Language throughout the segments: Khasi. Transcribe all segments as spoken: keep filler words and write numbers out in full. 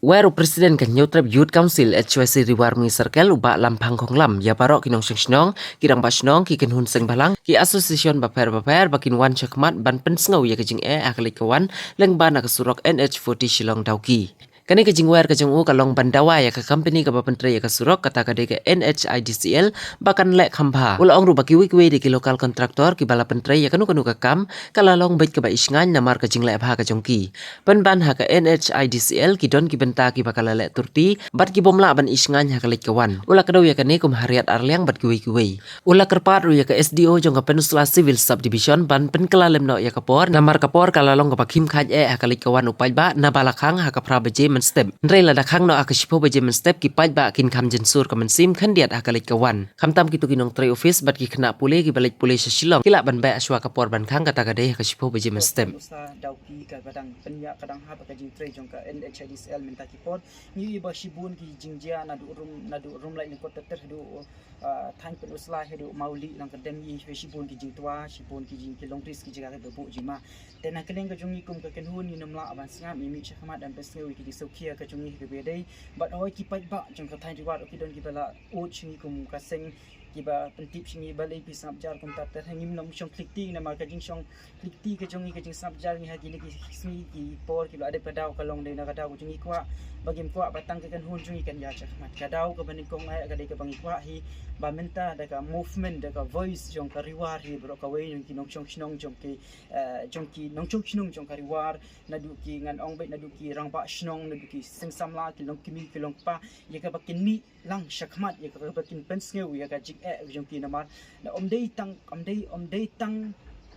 Wer u President ka Hynñiewtrep Youth Council H Y C Ri War Mih Circle u Bah Lamphang Khonglam, ïa baroh ki nongshong shnong, ki rangbah shnong, ki kynhun seng bhalang, ki association bapher bapher ba kin wan shakhmat ban pynsngew ïa ka jingeh ha ka leit ka wan lyngba na ka surok N H forty Shillong Dawki. Kane ka jingwer ka jong u ka long ban dawa ïa ka company kaba pyntrei ïa ka surok, kata ka dei ka N H I D C L, ba kan leh kham bha. U la ong ruh ba kiwei kiwei de ki local contractor kiba la pyntrei ïa kano kano ka kam ka la long beit kaba ishngaiñ namar ka jingleh bha ka jong ki. Pynban ha ka N H I D C L ki don ki bynta kiba ka la leh turti bad ki bym lah ban ishngaiñ ha ka leit ka wan. U la kdew ïa kane kum ha riat arliang bad kiwei kiwei. U la kyrpad ruh ïa ka S D O jong ka Pynursla Civil Subdivision ban pynkylla lem noh ïa ka por, namar ka por ka la long kaba khim khaid eh ha ka leit ka wan u paidbah naba la khang ha ka phra baje mynstep. Hynrei lada khang noh ha ka shiphew baje mynstep ki paidbah kin kham jynsur ka mynsiem khyndiat ha ka leit ka wan. Khamtam kito ki nongtrei office bad ki khynnah pule kiba leit pule sha Shillong ki lah ban beh shuwa ka por ban khang, kata ka dei ha ka shiphew baje mynstep. Pynursla Dawki kaba dang pynïaid ka dang hap ka jingtrei jong ka N H I D C L mynta ki por. Ngi ïohi ba shibun ki jingjia naduh rum, naduh rum lait lyngkot ter ter haduh, ah, thaiñ Pynursla haduh Mawlieh lang ka dem, ngi ïohi ba shibun ki jingtwa, shibun ki jing, ki long risk ki jaka kiba buh jingma. Te na ka liang ka jong ngi kum ka kynhun ngin ym lah ban sngap, ngi mih shakhmat ban pynsngew ïa ki jingsngewkhia ka jong ngi ha kaba ïadei bad hooid ki paidbah jong ka thaiñ Ri War, hooid ki don kiba la ud sha ngi kum ka seng, kiba pyntip sha ngi balei phi sngap jar kumta. Te ngim long shong khlieh kti namar ka jingshong khlieh kti ka jong ngi, ka jingsngap jar ngi ha kine ki sngi ki por kiba la dep, ka daw ka long dei na ka daw ka jong ngi. Kwah ba ngim kwah ba tang ka kynhun jong ngi kan ïaid shakhmat. Ka daw kaba nyngkong eh ka dei kaba ngi kwah hi ba mynta da ka movement, da ka voice jong ka Ri War hi baroh kawei jong ki nongshong shnong jong ki, eh, jong ki nongshong shnong jong ka Ri War, naduh ki, ngan ong beit naduh ki rangbah shnong, naduh ki seng samla, ki long kmie, ki long kpa, ïa kaba kin mih lang shakhmat ïa kaba kin pynsngew ïa ka jingeh jong ki namar na ym dei tang, ym dei, ym dei tang,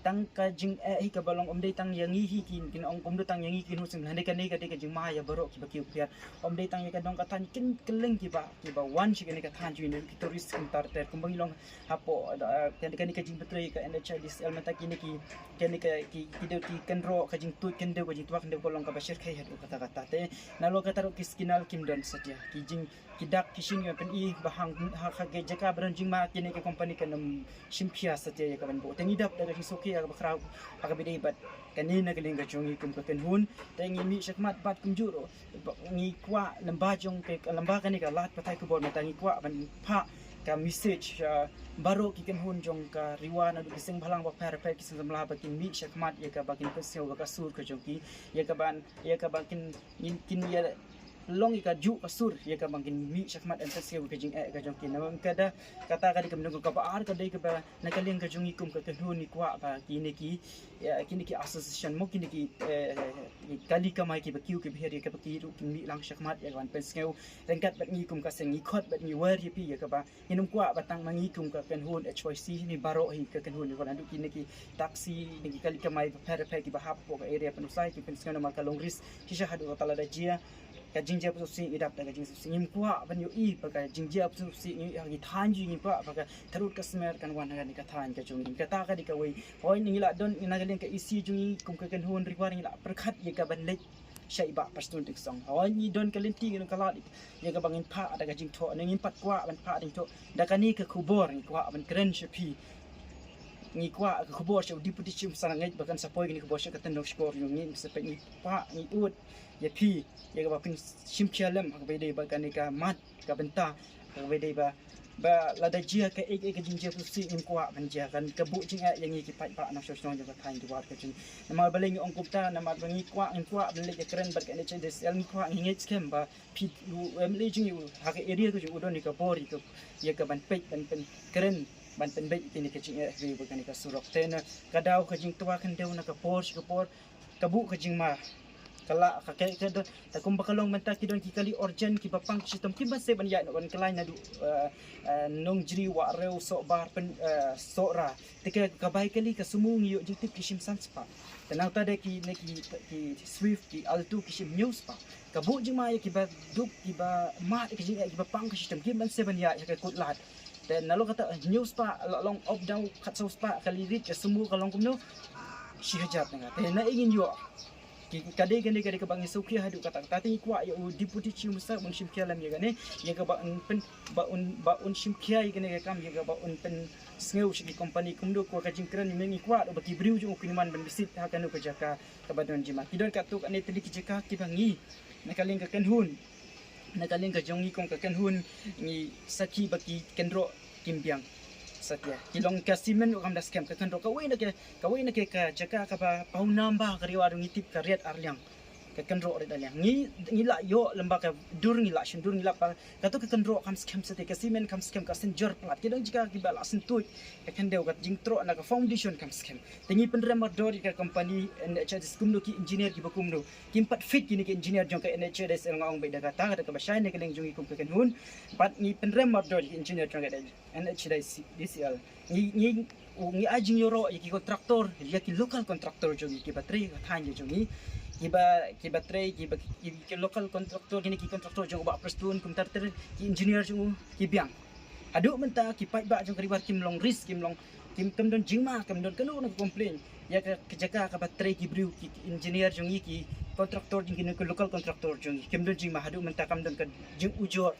tang ka jingeh hi kaba long, ym dei tang ïa ngi hi ki, kin ong kumno, tang ïa ngi ki nongshong shnong, hynrei kane ka dei ka jingma ïa baroh kiba kiew kiad. Ym dei tang ïa ka dong ka thaiñ, kin kylleng kiba, kiba wan sha kane ka thaiñ jong ngi, ki tourist kumta ter ter kumba ngi long hapoh, eh, kane, kane ka jingpyntrei ka N H I D C L mynta, kine ki, kane ka, ki, ki dei ki kynroh, ka jingtuid khyndew, ka jingtwa khyndew ka long kaba shyrkhei haduh katta katta. Te nalor kata ruh ki signal kim don satia, ki jing, ki dak ki shin ïa pyn-i ba hang ha, ha ka jaka ba don jingma kine ki company kan ym shim khia satia ïa ka ban buh. Te ngi dap da ka jingsngewkhia kaba khraw ha kaba ïadei bad kane na ka liang ka jong ngi kum ka kynhun. Te ngi mih shakhmat bad kumjuh ruh ba ngi kwah lem bad jong ka, lem bad kane ka lad pathai khubor mynta ngi kwah ban phah ka message, ah, baroh ki kynhun jong ka Ri War naduh ki seng bhalang bapher bapher, ki seng samla ba kin mih shakhmat ïa kaba kin pynsngew ïa ka sur ka jong ki, ïa kaba, ïa kaba kin, kin, kin ïa long ïa kajuh ka sur ïa kaba kin mih shakhmat ban pynsngew ïa ka jingeh ka jong ki. Namar ka da, kata ka dei ka mynnong, kaba ar ka dei kaba na ka liang ka jong ngi kum ka kynhun ngi kwah ba kine ki, ïa, kine ki association mo kine ki, eh, kali kamai kiba kiew kiba hiar ïa kaba ki ruh kin mih lang shakhmat ïa ka ban pynsngew. Ryngkat bad ngi kum ka seng ngi khot bad ngi wer ïa phi ïa kaba ngin ym kwah ba tang ma ngi kum ka kynhun H Y C, ngi baroh hi ka kynhun, ngi kwah naduh kine ki taxi, kine ki kali kamai bapher bapher kiba hap hapoh ka area Pynursla, ki pynsngew namar ka long risk shisha haduh katta lada jia ka jingjia pynsngewsih, ngi dap da ka jingsngewsih. Ngim kwah ban ïohi ba ka jingjia pynsngewsih ngi ha ki thaiñ jong ngi, ngim kwah ba ka tyrut ka smer kan wan ha kane ka thaiñ ka jong ngi. Kata ka dei kawei. Hooid ngi la don na ka liang ka E C jong ngi kum ka kynhun Ri War, ngi la pyrkhat ïa ka ban leit sha i Bah Prestone Tynsong. Hooid ngi don ka lynti, ngi don ka lad ïa kaba ngin phah da ka jingthoh, ne ngim pat kwah ban phah da ka jingthoh. Da kane ka khubor ngi kwah ban kren sha phi. Ngi kwah ka khubor sha u Deputy Chief Minister, ngeit ba kan sa poi kane ka khubor sha ka tyndong shkor jong ngi, sa peit, ngi kwah, ngi ud ïa phi ïa kaba phin shim khia lem ha kaba ïadei bad kane ka mat ka bynta, ha kaba ïadei ba, ba lada jia kaei kaei ka jingjia pynsngewsih, ngim kwah ban jia, kan ka buh jingeh ïa ngi ki paidbah nongshong shnong jong ka thaiñ Ri War ka jong ngi. Namar balei ngi ong kumta, namar ba ngi kwah, ngim kwah ban leit ïakren bad ka N H I D C L, ngi kwah, ngi ngeit skhem ba phi, u M L A jong ngi u ha ka area ka jong u don ïa ka bor ïa ka, ïa ka ban peit, ban pynkren, ban pynbeit ïa kane ka jingeh ha kane ka surok. Te na ka daw ka jingtwa khyndew na ka por sha ka por ka buh ka jingma. Ka la ka, ka, ka da, te kumba ka long mynta ki don ki kali urgent kiba pang ki shitom, kim banse ban ïaid noh, ban kylla naduh, eh, eh, Nongjri, Wahrew, Sohbar, Pyn-, eh, Sohra. Te ka, ka bai kali ka sumo ngi ïoh jingtip ki shim san spah. Te nangta de ki, ne ki, ki Swift, ki Alto ki shim hynñiew spah. Ka buh jingma ïa kiba duk, kiba mad ka jingeh, kiba pang ka shitom, kim banse ban ïaid ha ka kut lad. Te nalor kata hynñiew spah, la long up down khatsaw spah, ka leit ka sumo ka long kumno, shi hajar tyngka. Te naei ngin ïoh. Ki, ka dei kane, ka dei kaba ngi sngewkhia haduh katta katta. Te ngi kwah ïa u Deputy Chief Minister ban shim khia lem ïa kane, ïa kaba un pyn, ba un, ba un shim khia ïa kane ka kam, ïa kaba un pynsngew sha ki company kumno, ko ka jingkren, ngi kwah ba ki briew jong u kin wan ban visit ha kano ka jaka kaba don jingma. Ki don katto katne tylli ki jaka kiba ngi Na ka liang ka kynhun, na ka liang ka jong ngi kong ka kynhun, ngi sakhi ba ki kynroh kim biang. Satya ki long ka cement ruh kam da skhem ka kynroh, kawei na ka, kawei na ka, ka jaka kaba pawnam ba ka Ri War ngi tip ka riat arliang. Ka kynroh riat arliang. Ngi, ngi la ïoh lem ba ka dur, ngi la shon dur, ngi la pa, kato ka kynroh kam skhem satya, ka cement kam skhem, ka synjor palat. Ki dang jaka kiba la syntuid. Ka khyndew ka jingtroh na ka foundation kam skhem. Te ngi pynrem mardor ïa ka company N H I D C kumno ki engineer kiba kumno. Kim pat fit kine ki engineer jong ka N H I D C L nga ong beit da kata, kata kaba shai na ka liang jong ngi kum ka kynhun. Pat ngi pynrem mardor ïa ki engineer jong ka N H I D C L. Ngi, ngi, u, ngi ai jingïaroh ïa ki contractor, ïa ki local contractor jong ngi kiba trei ka thaiñ jong ngi. Kiba, kiba trei, kiba, ki, ki local contractor, kine ki contractor jong u Bah Prestone, kumta ter ki engineer jong u, ki biang. Haduh mynta ki paidbah jong ka Ri War kim long risk, kim long, kim, kim don jingma, kim don kano kano ka complain ïa ka, ka jaka kaba trei ki briew, ki, ki engineer jong ngi, ki contractor jong ngi, ki local contractor jong ngi. Kim don jingma, haduh mynta kam don ka jingujor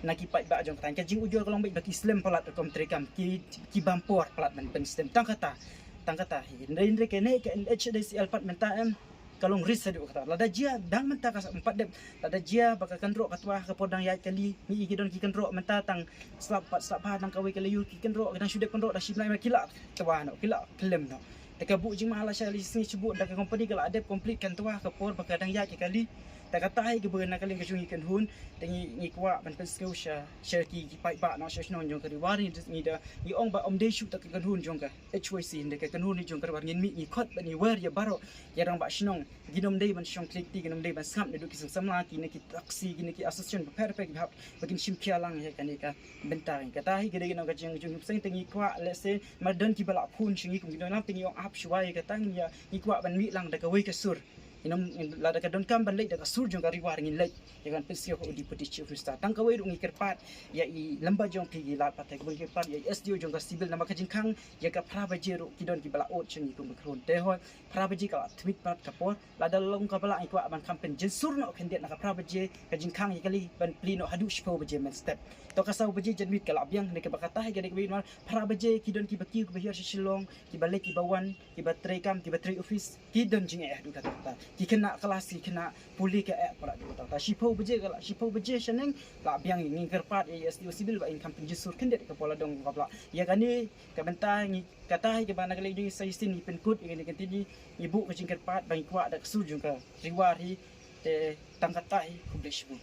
na ki paidbah jong ka thaiñ. Ka jingujor ka long beit ba ki slem palat rukom treikam, ki, ki bam por palat ban pynstem. Tang kata, tang kata hi. Hynrei, hynrei kane ka N H I D C L pat mynta em ka long risk haduh kata. Lada jia dang mynta ka sa empat dep, lada jia ba ka kynroh ka twa ka por dang ïaid kali, ngi i ki don ki kynroh mynta tang slap pat slap ha, dang kawei ka laiur ki kynroh, ki dang shu dep kynroh da shi bnai ma ki la twa noh, ki la khlem noh. Te ka buh jingma la sha li sngi shibun da ka company ka la dep complete kan twa ka por ba ka dang ïaid ka kali. Te kata hi kaba na ka liang ka jong ngi kynhun, te ngi, ngi kwah ban pynsngew sha, sha ki, ki paidbah noh, sha shnong jong ka Ri War, ngi da, ngi ong ba ym dei shuh ta ka kynhun jong ka H Y C, hynrei ka kynhun hi jong ka Ri War, ngin mih ngi khot ban ïa wer ïa baroh ïa rangbah shnong. Ngin ym dei ban shong khlieh kti, ngin ym dei ban sngap naduh ki seng samla, kine ki taxi, kine ki association bapher bapher kiba hap ba kin shim khia lang ïa kane ka bynta. Kata hi ka dei ka nong ka jing jong ngi, bseng te ngi kwah lehse mar don kiba lah phone sha ngi kum ki don lang, te ngi ong ap shuwa ïa kata, ngi ïa, ngi kwah ban mih lang da kawei ka sur. Ngi nym, lada ka donkam ban leit da ka sur jong ka Ri War ngin leit. Ïa kan pynsngew ha u Deputy Chief Minister. Tang kawei ruh ngi kyrpad ïa i lem ba jong phi ki lad pathai, kaba ngi kyrpad ïa i S D O jong ka Civil, namar ka jingkhang ïa ka phra baje ruh ki don kiba la ot sha ngi kum ka kynhun. Te hooid, phra baje ka la thmit pat ka por, lada long kaba lah ngi kwah ban kham pynjynsur noh khyndiat na ka phra baje, ka jingkhang ïa kali ban plie noh haduh shiphew baje mynstep. To ka saw baje janmiet ka la biang, ne kaba kata hi ka dei kaba ïa namar phra baje ki don kiba kiew kiba hiar sha Shillong, kiba leit kiba wan, kiba treikam, kiba trei office, ki don jingeh haduh katta katta. Ki khynnah klas, ki khynnah pule ka eh palat haduh katta katta. Shiphew baje ka la, shiphew baje shaneng la biang, ngi kyrpad ïa i S D O Civil ba in kham pynjynsur khyndiat ka por la dang ka bla. Ïa kane ka bynta ngi, kata hi kaba na ka liang jong ngi sa shisien ngi pynkut, ïa kane ka ktien ngi buh ka jingkyrpad ba ngi kwah da ka sur jong ka Ri War hi. Te tang kata hi, khublei shibun.